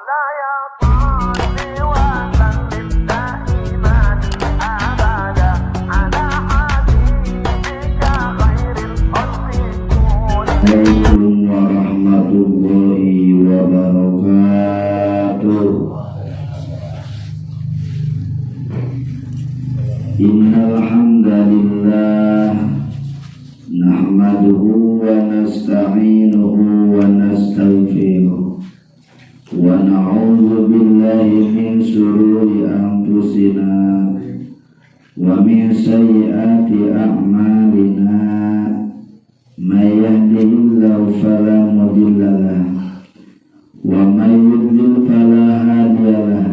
مولاي صل وسلم دائما أبدا على حبيبك خير الخلق كلهم. عليكم ورحمة الله وبركاته. إن الحمد لله نحمده ونستعينه ونستغفره ونعوذ بالله من شرور أنفسنا ومن سيئات أعمالنا. من يهده الله فلا مضل له ومن يضلل فلا هادي له.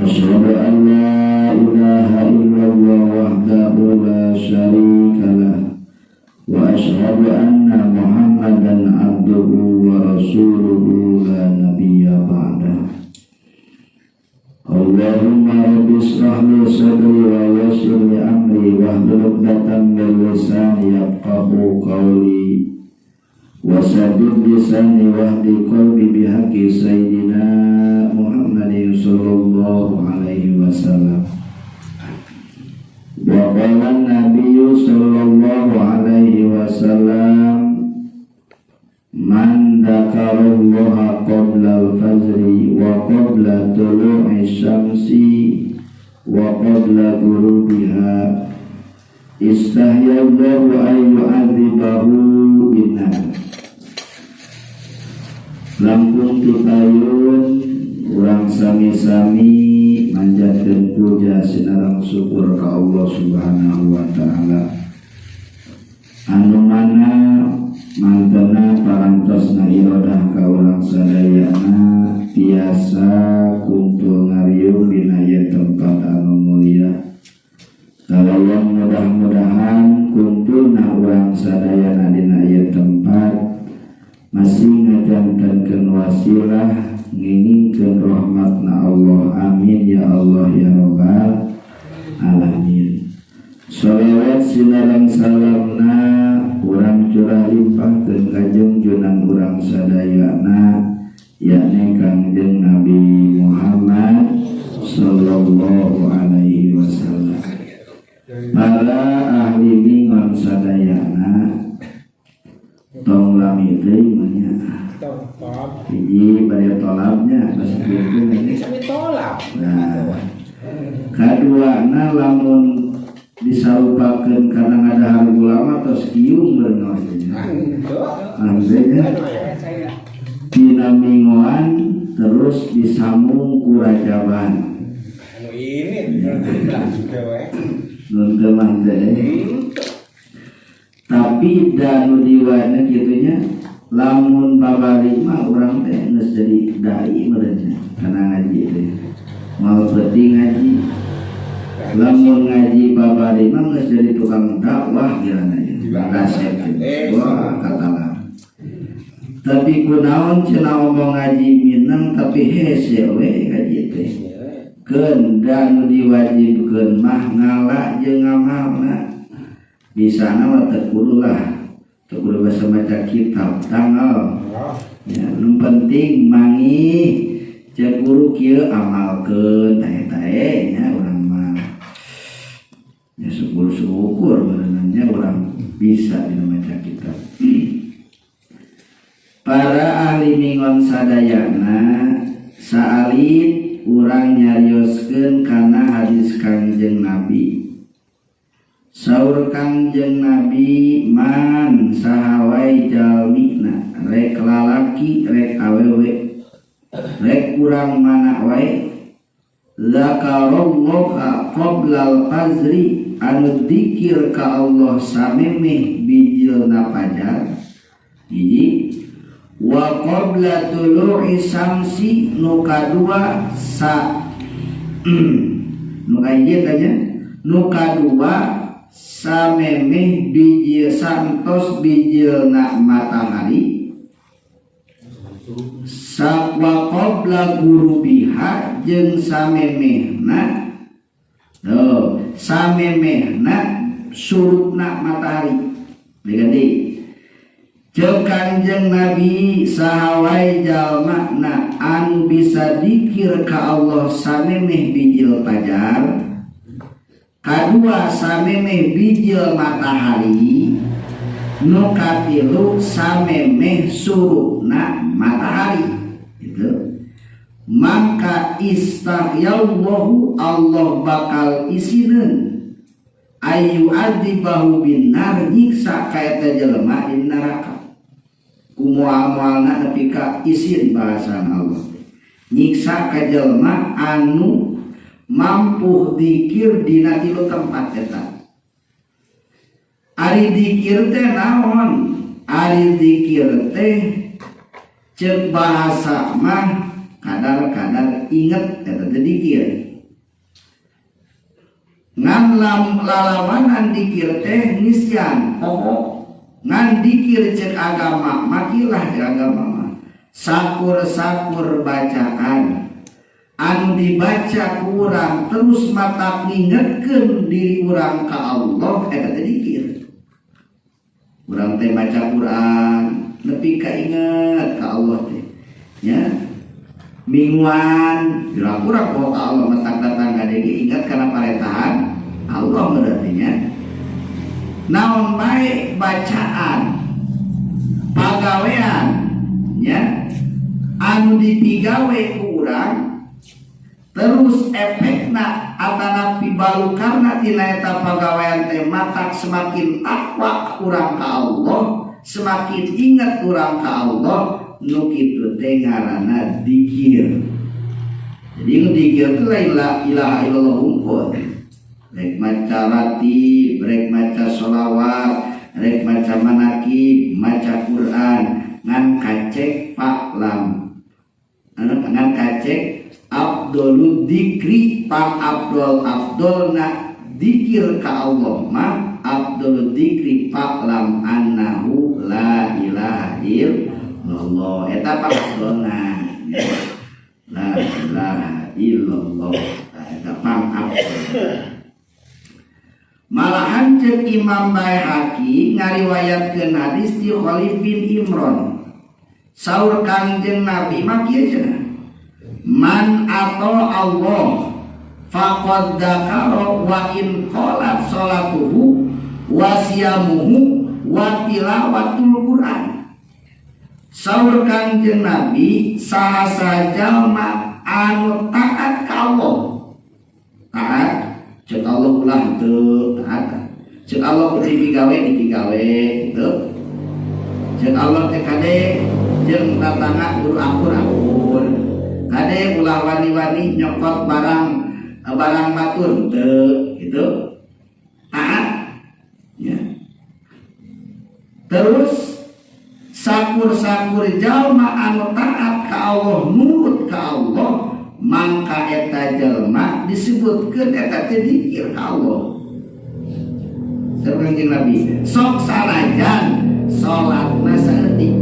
أشهد أن لا إله إلا الله وحده لا شريك له وأشهد أن محمدا عبده ورسوله لا نبي بعده. اللهم رب اشرح لي صدري ويسر لي أمري واحلل عقدة من لساني يفقهوا قولي وسدد لساني واهد قلبي بحق سيدنا محمد صلى الله عليه وسلم. وقال النبي صلى الله عليه وسلم من ذكر الله قبل الفجر وقبل طلوع الشمس وقبل غروبها استحيا الله أن يعذبه بالنار. Langkung tipayun urang sami-sami manjatkeun puja sinareng syukur ka Allah Subhanahu wa taala, anu mana mantena parantosna irodah ka urang sadayana tiasa kumpul ngariung dina ieu tempat anu mulia. Kalayan mudah-mudahan kumpulna urang sadayana dina ieu tempat masih ngajantenkeun wasilah ngengingkeun rahmatna Allah. Amin ya Allah ya Rabbal alamin. Sholawat sinareng salamna urang curah limpahkeun ka junjungan urang sadayana, yakni Kangjeng Nabi Muhammad sallallahu alaihi wasallam. Para ahli mingon sadayana, tong lami teuing mah nya. Hiji bade tolabnya pas kitu. Sami tolap. Nah, kaduana lamun disarupakeun kana ngadahar ulama tos kiung berenang nya. Alhamdulillah. Dina mingoan terus disambung ku rajaban. Anu ini juga we. Nun teu mah teh. Tapi danu diwana kitu nya, lamun babari mah urang teh geus jadi dai meureun nya kana ngaji teh. Mau penting ngaji. Lamun ngaji babari mah geus jadi tukang dakwah kirana nya. Kasep gitu. Wah, katalah. Tapi kunaon cenah ngomong ngaji minang tapi hese we ngaji teh. Keun dan diwajibkeun mah ngala jeung ngamalna. Di sana mah teu kudu lah. Teu kudu basa maca kitab tanggal. Ya, nu penting mangi cek guru kieu amalkeun tae-tae nya urang mah. Ya syukur-syukur berenangnya urang bisa dina maca kitab. Para ahli mingon sadayana, saalit urang nyarioskeun kana hadis Kangjeng Nabi. Saur Kangjeng Nabi, man saha wae jalmina, rek lalaki rek awewe rek urang mana wae, zakarallaha qoblal fajri, anu dikir ka Allah samemeh bijilna fajar, hiji, wa qabla tulu'i samsi, nu kadua sa nu kahiji tanya, nu kadua samemeh bijil santos bijilna matahari, sa wa qabla gurubiha, jeung samemehna, tuh, samemehna surupna matahari. Diganti. Ceuk Kanjeng Nabi, saha wae jalma na anu anu bisa dikir ka Allah samemeh bijil fajar, kadua samemeh bijil matahari, nu katilu samemeh surupna matahari gitu. Maka istahyallahu Allah bakal isineun ayu adzibahu binnar nyiksa ka eta jelema di neraka. Kumoal-moalna nepi ka isin bahasan Allah nyiksa ka jelema anu mampu dikir dina tilu tempat eta. Ari dikir teh naon? Ari dikir teh ceuk bahasa mah kadar-kadar inget eta teh dikir. Ngan lalawanan dikir teh nisyan pokok. Ngan dikir cek agama makilah cek agama mah sakur-sakur bacaan anu dibaca ku urang terus mata ngingetkeun diri urang ka Allah eta teh dikir. Urang teh maca Quran nepi ka inget ka Allah teh nya. Mingguan pura-pura poho ka Allah matak datang ka deui ingat kana parentahan Allah berarti nya. Naon bae bacaan pagawean nya anu dipigawe ku urang terus efekna atanapi balukarna tina eta pagawean teh matak semakin takwa urang ka Allah, semakin ingat urang ka Allah, nu kitu teh ngaranna dikir. Jadi nu dikir teh lain la ilaha illallah hungkul. Rek maca ratib, rek maca sholawat, rek maca manakib, maca Quran, ngan kacek paklam, ngan kacek abdolud dikri pang abdol abdolna dikir ka Allah mah abdolud dikri paklam annahu la ilaha illallah. Eta pang abdolna la ilaha illallah eta pang abdolna. Malahan cek Imam Baihaqi ngariwayatkeun hadis ti Khalid bin Imran. Saur Kangjeng Nabi mah kieu cenah. Man ato Allah faqad dzakara wa in qalat salatuhu wa siyamuhu wa tilawatul Quran. Saur Kangjeng Nabi saha sajalma anu taat ka Allah. Taat cek Allah ulah teu taat. Cek Allah dipigawe dipigawe teu. Cek Allah teh kade jeung tatangga guru akur-akur. Kade ulah wani-wani nyokot barang barang batur teu gitu. Taat ya. Terus sakur-sakur jalma anu taat ka Allah nurut ka Allah mangka eta jalma disebutkeun eta teh dikir ka Allah. Saur Kanjeng Nabi sok sanajan salatna saeutik.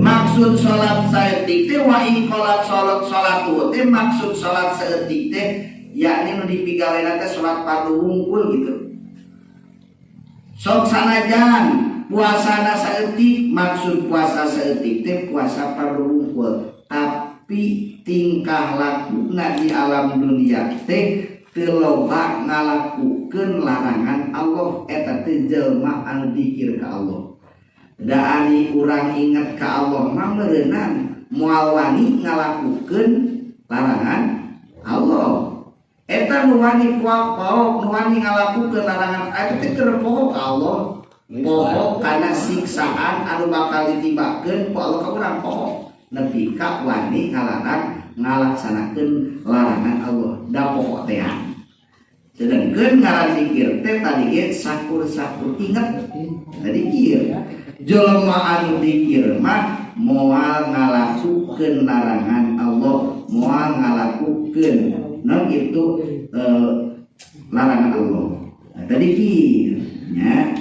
Maksud salat saeutik teh wa in qalat salat salatu teh maksud salat saeutik teh yakni nu dipigawena teh salat fardu wungkul gitu. Sok sanajan puasana saeutik maksud puasa saeutik teh puasa fardu wungkul, tapi tingkah lakuna di alam dunia teh teu loba ngalakukeun larangan Allah eta teh jelma anu dikir ka Allah. Da ari urang inget ka Allah mah meureunang moal wani ngalakukeun larangan Allah. Eta nu wani poak-poak nu wani ngalakukeun larangan eta teh keur poho ka Allah. Poho kana siksaan anu bakal ditibakeun ku Allah ka urang poho. Nepi ka wani ngalarang ngalaksanakeun larangan Allah da poho teh. Sedangkeun ngaran dikir teh tadi ge sakur-sakur inget tadi dikir. Jelema anu dikir mah moal ngalakukeun larangan Allah, moal ngalakukeun naon itu larangan Allah. Nah, tadi dikir nya.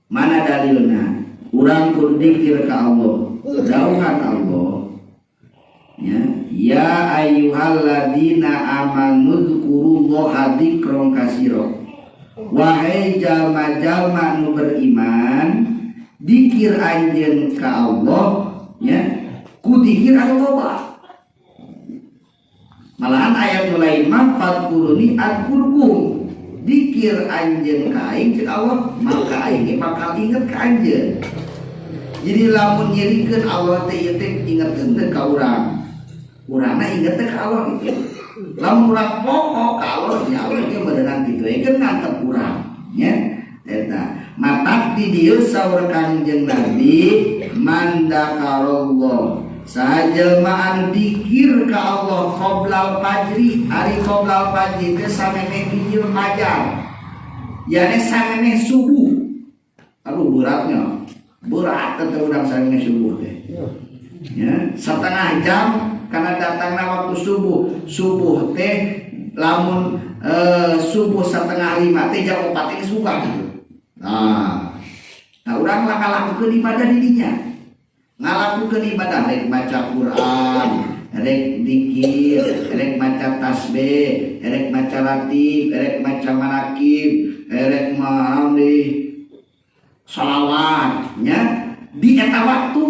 Mana dalilna? Urang kudu dikir ka Allah, jauhan Allah. Ya, ya ayyuhalladzina amanu dzkurullaha dzikran katsira. Wahai jalma-jalma nu beriman, Dikir anjeun ka Allah nya ku dikir anu loba. Malahan ayat nu lain mah fadkuruni adkurkum. Dikir anjeun ka aing cek Allah, maka aing ge bakal inget ka anjeun. Jadi lamun nyirikeun Allah teh ieu teh ingetkeun teh ka urang. Urangna inget teh ka Allah gitu. Lamun urang poho ka Allah nya Allah ge beunang kitu we kan ngantep urang nya. Eta matak di dieu saur Kangjeng Nabi man dzakarallah saha jelma anu dikir ka Allah qoblal fajri, ari qoblal fajri teh samemeh bijil fajar, yane samemeh subuh. Aduh beratnya, berat teh urang samemeh subuh teh ya, setengah jam karena datangna waktu subuh. Subuh teh lamun subuh 4:30 teh jam 4 teh suka gitu. Nah, nah urang lah ngalakukeun ibadah di dinya. Ngalakukeun ibadah rek maca Quran, rek dikir, rek maca tasbih, rek maca ratib, rek maca manakib, rek mahamdi sholawat nya di eta waktu.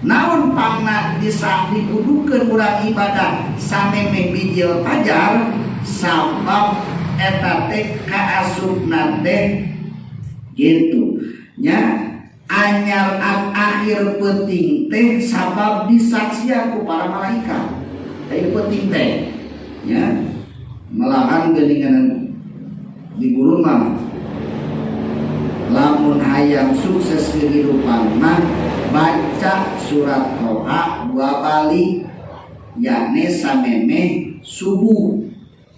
Naon pangna dikudukeun urang ibadah samemeh bijil fajar, sabab eta teh kaasupna teh gitu nya anyar akhir penting teh sabab disaksian ku para malaikat. Akhir penting teh nya malahan geuningan di guru mah lamun hayang sukses kehidupan mah baca surat Toha 2 balik yakni samemeh subuh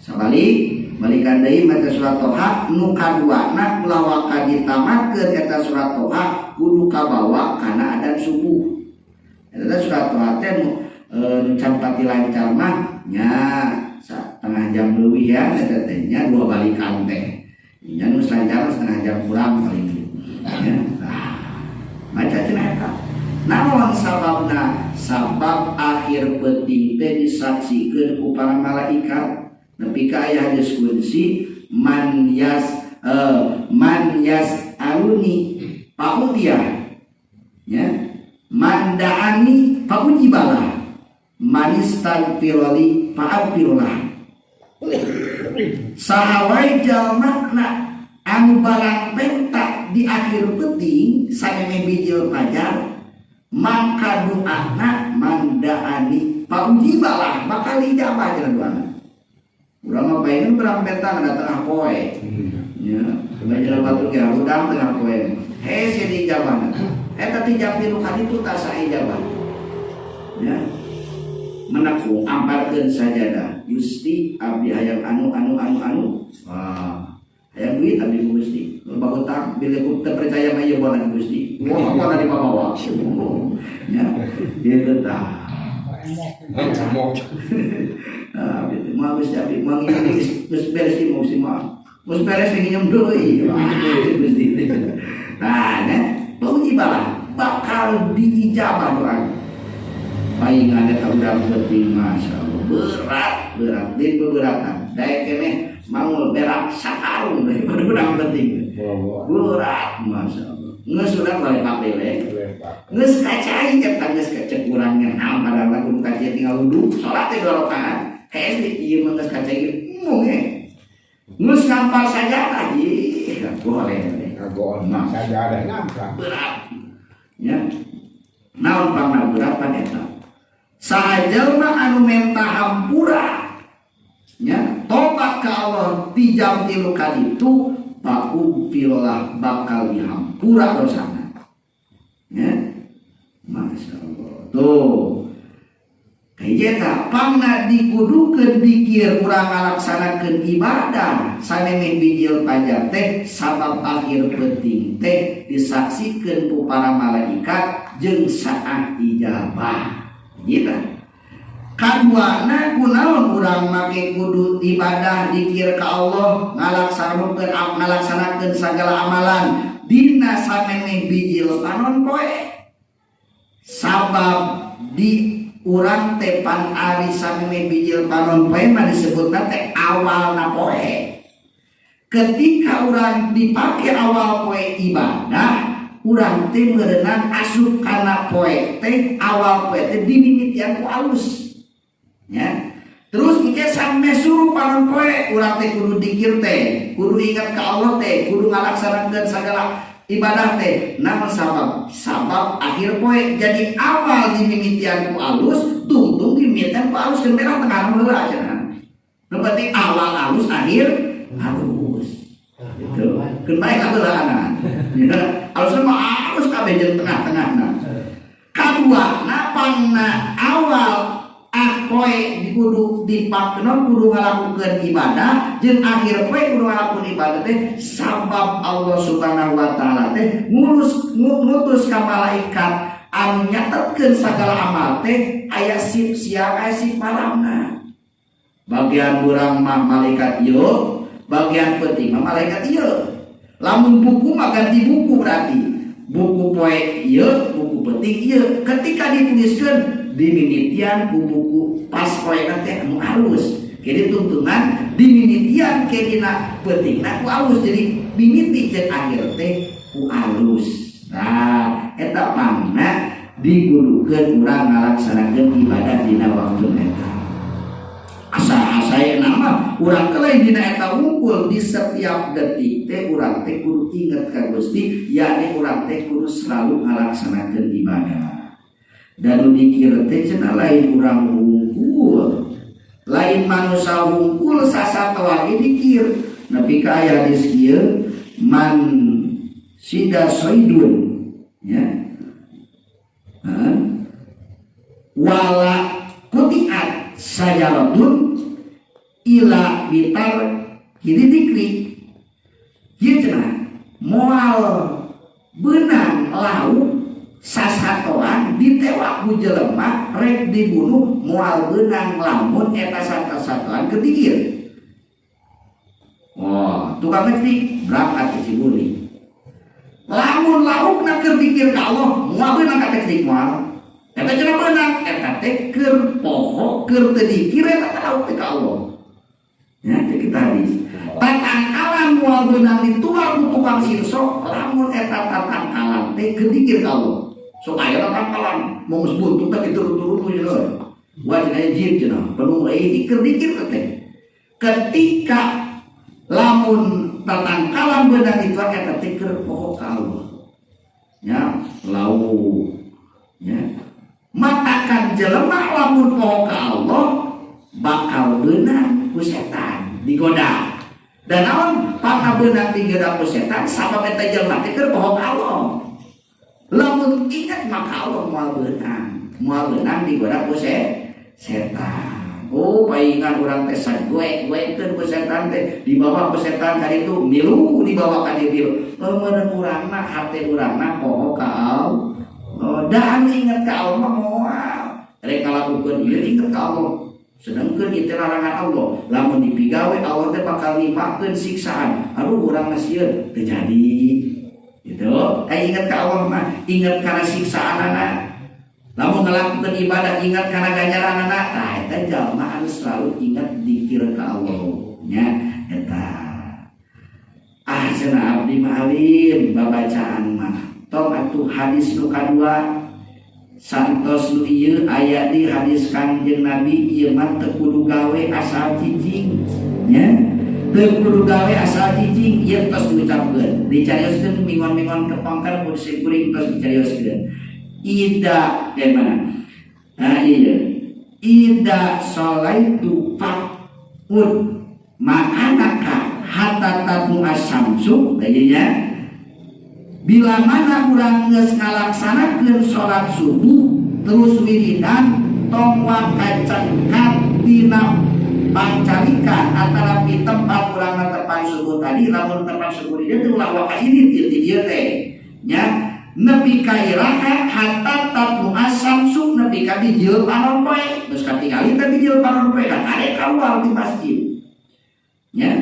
sabalik balikan deui maca surat Toha nu kaduana ulah waka ditamatkeun eta surat Toha kudu kabawa kana adan subuh. Eta surat Toha teh nu can pati lancar mah nya setengah jam leuwih ya eta teh nya 2 balikan teh nya nu lancar setengah jam kurang paling ya. Nah, baca cenah eta naon sababna? Sabab akhir penting teh disaksikeun ku para malaikat nepi ka aya hadis qudsi man yas aluni fa'utiyah ya man da'ani fa'ujibalah man istaghfirali fa'aghfirlah. Saha wae jalma na anu barang penta di akhir penting samemeh bijil fajar maka doana man da'ani fa'ujibalah bakal ijabah cenah doana. Urang mah paeun barang penta kana tengah poe. Ya, bae batur ge hudang tengah poe. Hese diijabahna. Eta ti jam 3 ka ditu tah saijabah. Ya. Menaku amparkeun sajadah. Gusti abdi hayang anu anu anu anu. Wah, hayang duit abdi ku Gusti. Loba hutang bilih ku teu percaya mah ieu bona Gusti. Wah, bona dibawa. Ya, gitu tah. Ngamuk. Ah, gitu. Mah Gusti abdi mah nginjem geus beres ieu mah Gusti mah. Geus beres nginjem deui. Wah, Gusti. Nah, nya pengibalah bakal diijabah doa. Paingan eta urang penting masyaallah. Berat, berat, din beberatan. Daek keneh mangul berak sakarung daripada urang penting. Berat masyaallah. Geus urang balik deui. Geus kacai eta geus kacek urangnya naon padahal kudu kacian tinggal wudu salat teh 2 rakaat. Hese ieu mah geus kacai embung ge. Geus ngampal sajadah ih boleh. Kagoon sajadah ngampal. Berat. Ya. Naon pangna berat pan eta? Saha jalma anu menta hampura nya tobat ka Allah di jam 3 kaditu fa'ughfirlah bakal dihampura dosana. Ya. Masya Allah. Tuh. Kayeta pangna dikudukeun dikir urang ngalaksanakeun ibadah samemeh bijil fajar teh sabab akhir penting teh disaksikeun ku para malaikat jeung saat ijabah. Gitu. Kaduana kunaon urang make kudu ibadah dikir ka Allah ngalaksanakeun sagala amalan dina samemeh bijil panon poe sabab di urang teh pan ari samemeh bijil panon poe mah disebutna teh awalna poe. Ketika urang dipake awal poe ibadah, urang teh meureunan asup kana poe teh awal poe teh dimimitian ku alus. Ya. Terus engke sampe surup panon poe urang teh kudu dikir teh, kudu ingat ka Allah teh, kudu ngalaksanakeun sagala ibadah teh. Naon sabab? Sabab akhir poe. Jadi awal dimimitian ku alus, tungtung dimimitian ku alus keun merah tengah heula cenah. Nu penting awal alus, akhir alus. Gitu. Keun bae kabeulana. Ya, alusna mah alus kabeh jeung tengah-tengahna. Kadua, na pangna awal poe kudu dipakna kudu ngalakukeun ibadah jeung akhir poe kudu ngalakukeun ibadah teh sabab Allah Subhanahu wa taala teh ngurus ngutus ka malaikat anu nyatetkeun sagala amal teh aya sip siang aya sip malamna. Bagian urang mah malaikat ieu, bagian penting mah malaikat ieu. Lamun buku mah ganti buku berarti. Buku poe ieu, buku penting ieu. Ketika dituliskeun dimimitian ku buku pas poe teh anu alus. Jadi tuntungan dimimitian ke dina pentingna ku alus. Jadi mimiti jeung akhir teh ku alus. Nah, eta pangna dikudukeun urang ngalaksanakeun ibadah dina waktu eta. Asa-asa nama urang teh lain dina eta wungkul, di setiap detik teh urang teh kudu inget ka Gusti, yakni urang teh kudu selalu ngalaksanakeun ibadah. Dan dikir teh cenah lain urang wungkul, lain manusia wungkul sasatoan dikir. Nepi ka aya hadis kieu, man sida soidun ya. Hah? Wala kutiat sajaratun ila bitar kiri dikri. Ieu cenah moal beunang lauk sasatoan ditewak ku jelema rek dibunuh moal beunang lamun eta sasatoan ketikir. Oh, tukang ngetik berangkat ke Ciburi. Lamun laukna keur dikir ka Allah moal beunang ka teknik moal. Eta cenah beunang eta teh keur poho keur teu dikir eta teh lauk teh ka Allah. Ya, cek kita hadis. Tatangkalan moal beunang dituang ku tukang sinso lamun eta tatangkalan teh keur dikir ka Allah. Sok aya tatangkalan mau geus buntung teh diturut-turut ku cenah. Wah cenah jin cenah penuh euy keur dikir teh. Ketika lamun tatangkalan beunang dituang eta teh keur poho ka Allah. Ya, lauk. Ya. Matakan jelema lamun poho ka Allah bakal beunang ku setan digoda. Dan naon bakal beunang digoda ku setan sabab eta jelema teh keur poho ka Allah. Lamun ingat maka Allah moal beunang digoda ku setan. Oh, paingan urang teh sagoek-goekeun ku setan teh dibawa ku setan ka ditu milu dibawa ka dieu milu. Meureun urangna hate urangna poho ka Allah. Oh, dan ingat ka Allah mah moal. Rek ngalakukeun ieu inget ka Allah. Sedangkan itu larangan Allah. Lamun dipigawe Allah teh bakal nimakeun siksaan. Aduh urang mah sieun teu jadi. Gitu. Ingat ka Allah mah, ingat kana siksaanana. Lamun ngalakukeun ibadah ingat kana ganjaranana. Tah eta jalma anu selalu ingat dikir ka Allah nya eta. Ah cenah abdi mah alim babacaan mah. Tong atuh hadis nu kadua santos nu ieu aya di hadis Kangjeng Nabi ieu mah teu kudu gawe asal cicing nya. Teu kudu gawe asal cicing ieu tos diucapkeun. Dicarioskeun mingon-mingon kepongker ku kuring tos dicarioskeun. Ida dari mana? Nah iya. Ida sholaitu faqud makanaka hatta tatlu asyamsu kayaknya. Bila mana urang geus ngalaksanakeun salat subuh terus wiridan tong wakacengkat dina pangcalikan antara di tempat urang tepan subuh tadi lamun tepan subuh di dieu ulah waka ini di dieu teh nya nepi ka iraha hatta tatlu asyamsu nepi ka bijil panon poe geus katingali teh bijil panon poe kan ade keluar di masjid nya.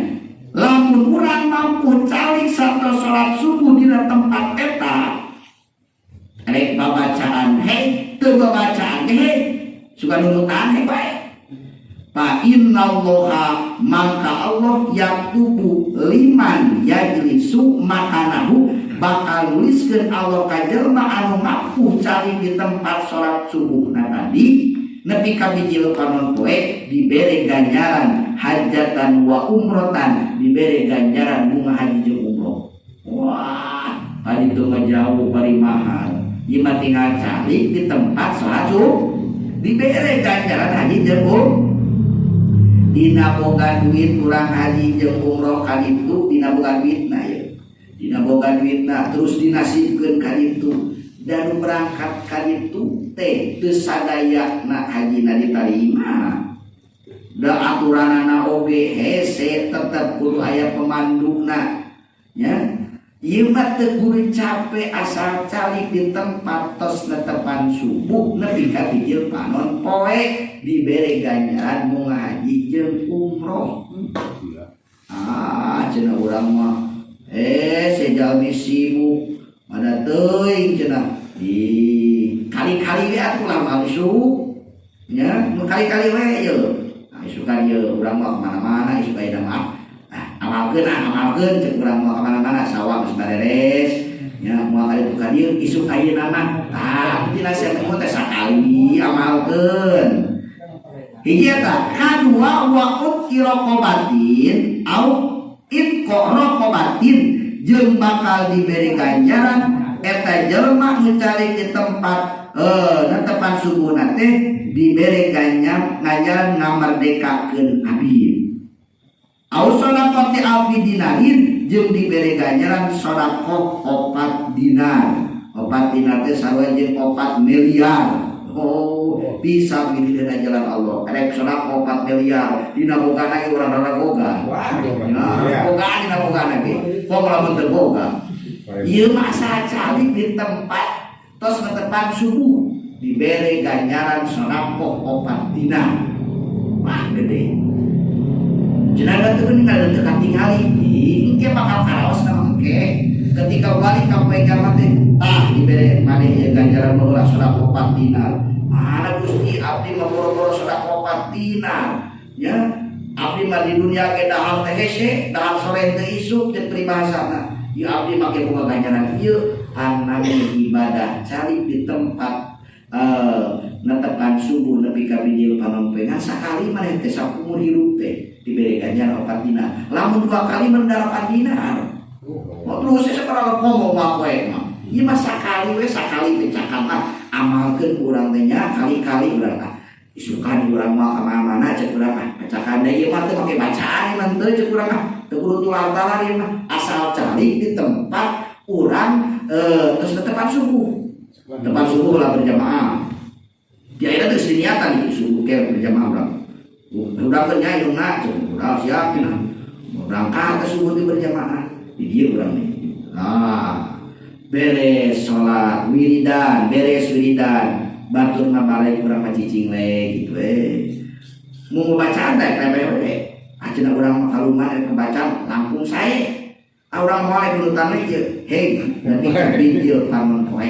Lamun urang mampu calik satu salat subuh dina tempat eta rek babacaan hei teu babacaan hei suka nurutan hei bae. Fa innallaha mangka Allah yaktubu liman yajlisu makanahu bakal nuliskeun Allah ka jelema anu mampu cari di tempat salat subuh na tadi nepi ka bijil panon poe dibere ganjaran hajatan wa umrotan, dibere ganjaran bunga haji jeung umroh. Wah, tadi itu mah jauh bari mahal. Ieu mah tinggal cari di tempat salat subuh dibere ganjaran haji jeung umroh. Dina boga duit urang haji jeung umroh ka ditu, dina boga duitna ieu. Dina boga duitna terus dinasibkeun ka ditu. Dan berangkat ka ditu teh teu sadayana hajina ditarima. Da aturanana oge hese tetep kudu aya pemanduna nya. Ieu mah teu kudu capek asal calik di tempat tos netepan subuh nepi ka bijil panon poe dibere ganjaran munga haji jeung umroh. Ah, cenah urang mah sejalmi sibuk mana teuing cenah. Ih, kali-kali we atuh lah mah isuk. Nya, mun kali-kali we ye. Nah, isukan ye urang mah kemana-mana isuk aya mah. Ah, amalkeun ah, amalkeun cek urang mah kemana-mana sawah geus bareres. Nya, moal kali tu ka dieu isuk ayeuna mah. Tah, tina sia teh sakali amalkeun. Hiji eta, kadua wa iraqabatin au itqo raqabatin jeung bakal diberi ganjaran eta jelema nu calik di tempat netepan subuhna teh diberi ganjaran ngamerdekakeun abdi. Au shadaqati alfi dinarin jeung diberi ganjaran sedekah 4 dinar. 4 dinar teh sarua jeung 4 miliar. Oh, bisa milih dina jalan Allah. Rek sedekah 4 miliar dina bogana ge urang rada boga. Ya, boga dina bogana ge. Kok lamun teu boga. Ieu mah asal calik di tempat tos netepan subuh dibere ganjaran sedekah 4 dinar. Wah, gede. Cenah teu geuning teu katingali. Engke bakal karaos na engke. Ketika balik ka poe kiamat teh tah dibere maneh ieu ganjaran baheula sedekah 4 dinar. Mana Gusti abdi mah boro-boro sedekah 4 dinar. Ya, abdi mah di dunia ge dahar teh hese, dahar sore teh isuk jeung peribahasana. Ieu abdi make boga ganjaran ieu panami ibadah calik di tempat netepan subuh nepi ka bijil panon poe. Ngan sakali maneh teh sakumur hirup teh dibere ganjaran 4 dinar. Lamun 2 kali mah 8 dinar. Mau terus saya sekarang ngomong mah kowe mah. Ieu mah sakali we sakali teh cakap ah amalkeun urang teh nya kali-kali urang ah. Isukan urang mah ka mana-mana cek urang ah. Bacakan deui ieu mah teu make bacaan ieu mah teu cek urang ah. Teu kudu tular-talar ieu mah. Asal calik di tempat urang terus netepan subuh. Tepan subuh lah berjamaah. Di akhirnya terus diniatan di subuh ke berjamaah urang. Urang teh nya indungna cek urang siap cenah. Berangkat ke subuh di berjamaah. Di dieu urang nih. Ah, beres sholat wiridan, beres wiridan, batur mah balik urang mah cicing we gitu we. Mau bacaan teh teh we. Ah cenah urang mah kaluman rek bacaan langkung sae. Ah urang moal rek nurutan we ieu. Hei, nepi ka bijil panon poe.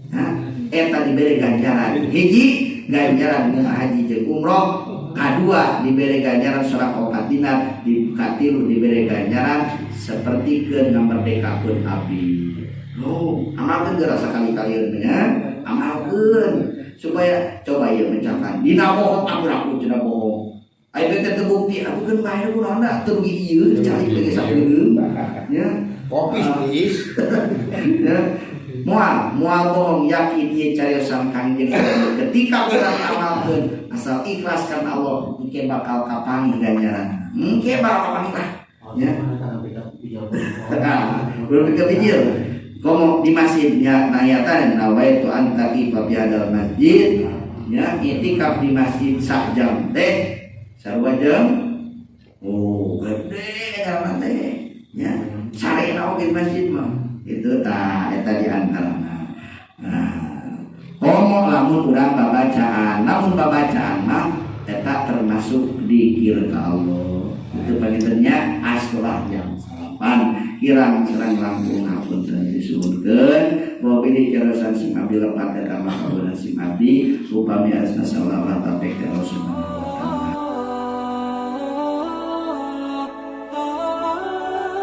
Hah? Eta dibere ganjaran. Hiji ganjaran bunga haji jeung umroh, kadua dibere ganjaran sedekah 4 dinar, di katilu dibere ganjaran seperti ke ngamerdekakeun abdi. Oh, amalkeun geura sakali-kali nya, amalkeun supaya coba ieu mencakan. Dina bohong aku raku cenah bohong. Aya teh terbukti aku keun bae kunaon da teu rugi ieu cari lagi sapeung. Ya. Kopi please. Ya. Moal, moal bohong yakin ieu cariosan Kangjeng. Ketika urang amalkeun asal ikhlas kan Allah engke bakal kapanggih ganjaran. Engke bakal kapanggih lah. Ya. Nah, belum kepijil. Komo di masjid nya nayatan nawaitu an taqifa bi hadal masjid. Ya, itikaf di masjid sak jam teh sarua jeung oh gede ganjaran teh. Ya, sarena oge di masjid mah. Itu tah eta di antarana. Nah, komo lamun urang babacaan, lamun babacaan mah eta termasuk dikir ka Allah. Itu pangintennya astolah jam salapan kirang serang langkung hapunten disuhunkeun bahwa pilih kirasan sing abdi lepat eta mah kabeunang sing abdi upami asna salah taufik Allah subhanahu.